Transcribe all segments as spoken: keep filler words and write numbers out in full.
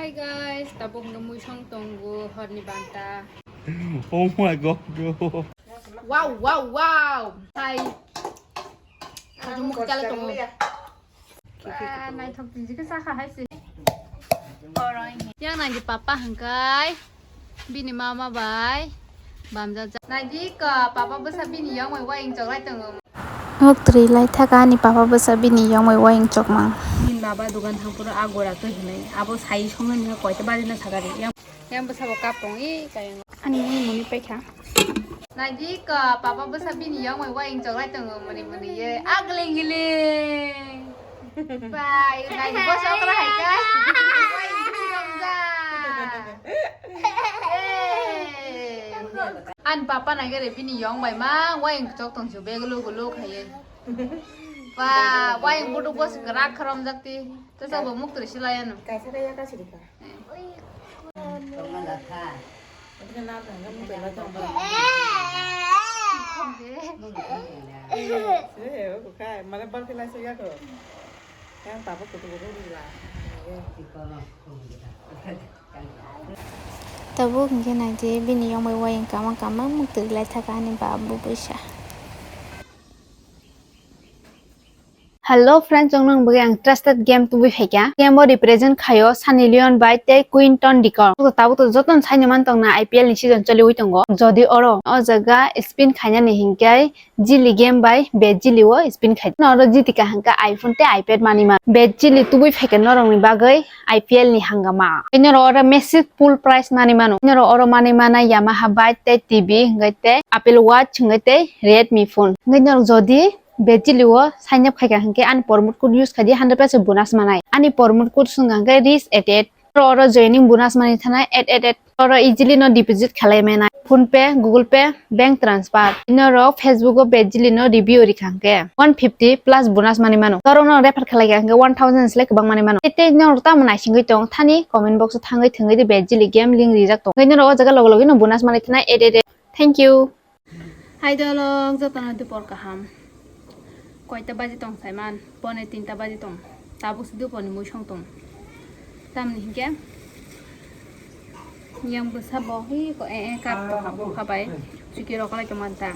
Hi guys, tabuk no muisong tongo horni banta. Oh my god, bro. Wow, wow, wow. Hi. Tabuk muisong tongo. Ah, naithok tiji khe sakha hai se. Yang nai di papa hangkai bini mama bai bamjak jak. Nai di ka papa bwsa bini yong bai wayang choklai tongo. Nuk twi lai thaka ani papa bwsa bini yong bai wayang chokmang. Bini baba dugan thang phuru a gora twi hinwi abo sai songna ni koita bari na sakari. Yang Yang bwsa bo kap tong i kayang. Ani mui muni paikha. Nai di ka papa bwsa bini yong bai wayang choklai tongo muni muni ye. A gling gling. Bai, nai di bwsa okra hai ka. Wayang choklai tongo. An papa nai gare bini yong bai ma wayang chok tong chu be gulu gulu khaye. Ba, wayang buduk bwsa krak kharom jak ti. To sa bo muk twi silai ano. Kaisa kaya ka sidi ka. Tabuk hingke nai di bini yong bai wayang kama kama muk twi lai thaka ani ba bu bwsa. Hello friends, chwng nang bagwi ang trusted game tubui phaikha. Game o represent khaio Sunny Leon bai tei Quinton de Kock. Tabuk to jotono saini man tongna I P L ni season choliwi tongo. Jodi oro o jaga spin khainani hinkhe Jili game bai bet Jili o spin khai. Oro jiti ka hangka iPhone tei iPad mani mano. Bet Jili tubui phaikha norokni bagwi I P L ni hangama. Norok oro massive pool prize mani mano. Norok oro mani mana Yamaha bike tei T V hingke tei Apple Watch hingke tei Redmi phone. Hingke norok jodi Bejili o sign up khaikha hingke ani promote code use khaidi hundred percent bonus manai. Ani promote code swngkha hingke rich at at. Oro joining bonus manai thanai at at at. Oro easily no deposit khalai manai. PhonePe, Google Pay, bank transfer. Norok Facebook o Bejili no review rikha hingke one fifty plus bonus manai mano. Norok no refer khalai kha hingke one thousand selek kwbang manai mano. Tei norok tamo naisingwi tong thani comment box o thangwi thwngwi di Bejili game link rijak tong. Hingke norok o jaga logo logi no bonus manai thanai at at at. Thank you. Hai dolok jotono dupor kaham. Koita baji tong saiman? Pone tinta baji tong. Tabuk se dupor ni muisong tong. Tamni hinkhe yang bwsa bo hi ko e e kap tong ha bupha bai. Chiki rok lai tong manta.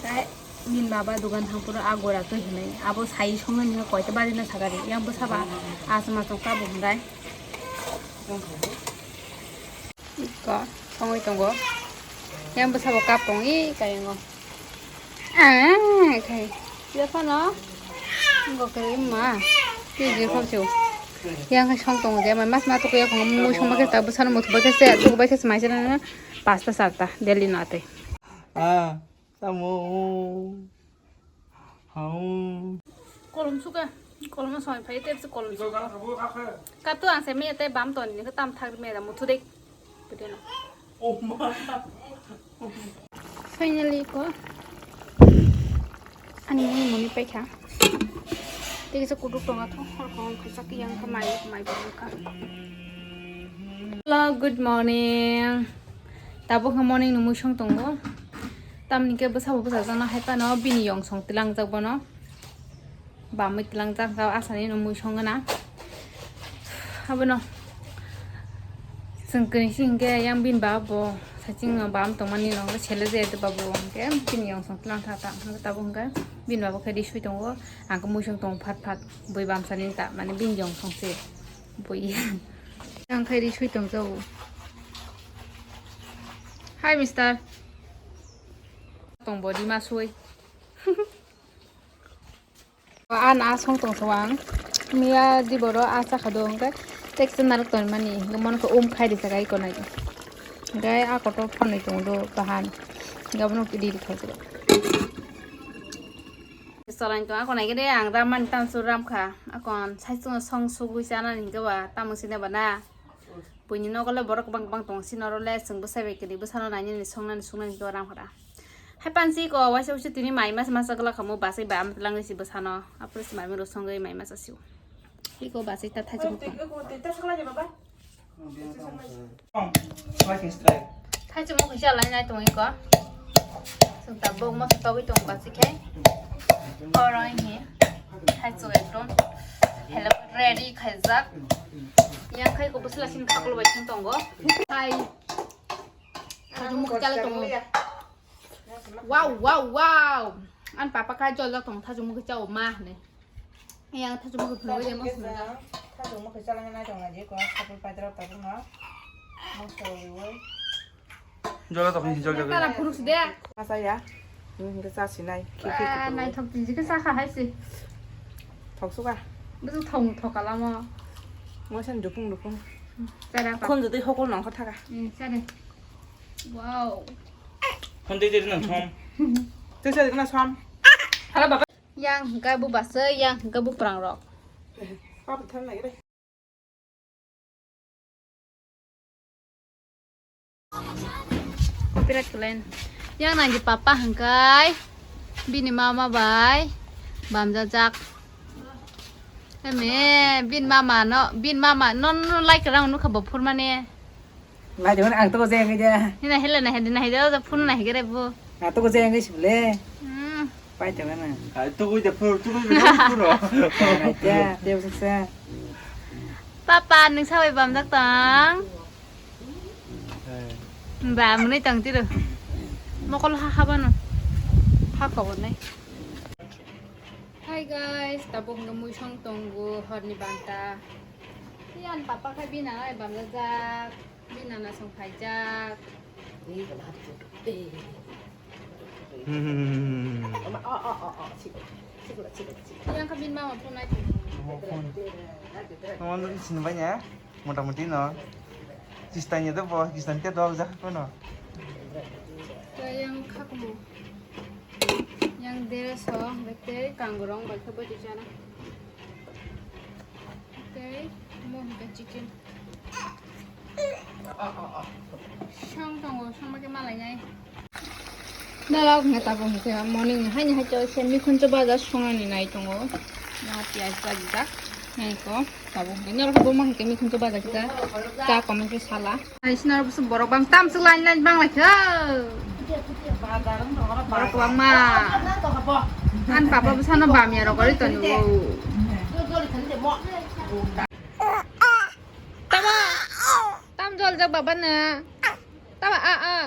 Tai min baba dugan thang puro agora twi hinai. Abo sai songna ni koita baji na sagari. Yang bwsa ba asma tong tabuk hinai. Iko songwi tongo. Yang bwsa bo kap tong i kayango. Ah, khai. Iya phano. Ngo khe ma. Ki je khom chu. Yang khai song tongo je mai mas ma to ko ya khom mu song ba khe ta bwsa no mu ba khe se tu ba khe se mai se na pasta sarta daily no ate. Ah, samo. Hau. Kolom suka, kolom soi phai tep se kolom suka. Katu ang se me te bam ton ni tam thak me da muthu dek. Putena. Finally ko ani mui muni paikha. Tei kisa kutuk tonga tho hor ko hor kisa kiyang kha mai mai bang kha. Hello, good morning. Tabuk khe morning ni muisong tongo. Tamni khe bwsabo bwsajak no hai phano bini yong song tlangjak bono. Bamwi tlangjak kha asani no muisong gana. Abono chwng kwnwi se hinkhe yang bini baba bo saiching no bam tongmani no sele je babu hinkhe bini yong song tlang tha ta tabuk hinkhe bini baba khe ri sui tongo ang khe muisong tongo phat phat bui bamsani ta mane bini yong song se bui. Ang khai ri sui tong jago. Hi, mister. Tong body ma sui. An a song tong so ang. Miya di boro a sa kha do hingke tek se narok ton mani hingke mon ko um khai di sagai ko nai. Hingke a kotor phone tong do bahan. Hingke bono di di khai. Chalain tong ako nai gede ang ram mani tam su ram kha. Akon sai sung song sugui sana ni hingke ba tamung sine ba na. Buini nogo le borok bang bang tong sino ro le chwng bwsai bai kini bwsano nai nini song nani sung nani hingke ba ram kha. Hai pan si ko waisa waisa tini mai mas mas gla khamu basai ba am lang si bwsano. Apre si mai mero songoi mai mas asiu. Iko basai ta thai chumuk tong. Thaichung mo kisa lai nai tong iko. Sung ta bok mo sa togwi tong ba si khai. Oro ini. Thaichung ekdom. Hello, ready khaijak. Yang khai ko bwsla sin khaklo bai thang tongo. Hai. Thajung mukhe chala tongo. Wow, wow, wow. An papa khai jol jak tongo thajung mukhe chao ma hwnwi. Yang thajung mukhe phunugwi de mosla. Thajung mukhe chala nai tongo je ko sapul paidra tabuk no. Mosla riwoi. Jolo tokni jol jagwi. Tara phuruk si de. Masa ya. Nung hingke cha sinai. Khik khik. Naithok tiji khe cha kha hai si. Thok suka. Bwswk thong thok kalamo. Mo sen dupung dupung. Chara pa. Khon jotoi hokol nang kha thaka. Hmm, chare. Wow. Khon dei dei nang som. Tei sa dikna som. Hala baba. Yang hingka bu basa, yang hingka bu prang rok. Apa thang lagi deh. Copyright kelen. Yang nangji papa hangkai bini mama bai bamjajak. Eme bin mama no, bin mama no, no like rang nukha bo phurmani. Lai de ang to je ngai ja. Hina hele na hede na hede o phun na hegere bo. Na to je ngai sibule. Hmm. Pai tongna. Ai, tugui de phuru, tugui de phuru. Ai, te, te, te, te. Papa, nung sabai bamjak tong? Ba, mwnwi tong tiro. Mokol ha habano. Ha kobonai. Hi guys, tabuk hwnkhe muisong tongo horni banta. Yan papa khai bina ai bamjak. Bini nana song phaijak. Hmm. Yang kha bini mama phone nai. Oh, phone. Phone sini banyak. Mota moti no. Sistanya tu boh, sistan ke dog jak kono. Yang kha kumu. Yang dress ho, bete kangurong bai kha bati chana. Tei mo hingke chicken. Song tongo, song make malai nai. Dalok hingke tabok hingke morning ni haini hai to se mikhun cho baja songnani nai tongo. Na piyaj bajijak nai ko tabok hingke norok bo mo hingke mikhun cho baja kita ta comment se sala. Hai sinaro busu borok bang tam se line line bang lai kha. Borok kwbangma. An papa bwsano bamya rogori tongo. Tamo. Tam joljak baba no. Tamo a a.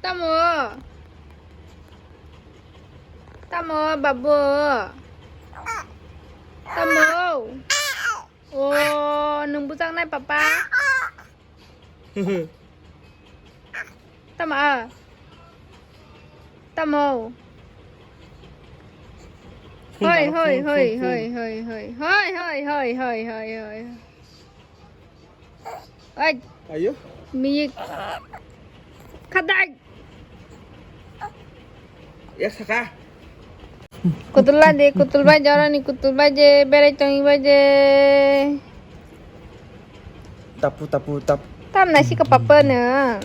Tamo. Tamo babu. Tamo. O, nwng bwchak nai papa? Tamo a? Tamo? Hoi, hoi, hoi, hoi, hoi, hoi. Hoi, hoi, hoi, hoi, hoi, hoi. Oi. Ayo. Miyik. Khadak. Ya saka. Kutula de, kutul bai jorani, kutul bai je, berai tongi bai je. Tapu, tapu, tap. Tam nasi ka papa na.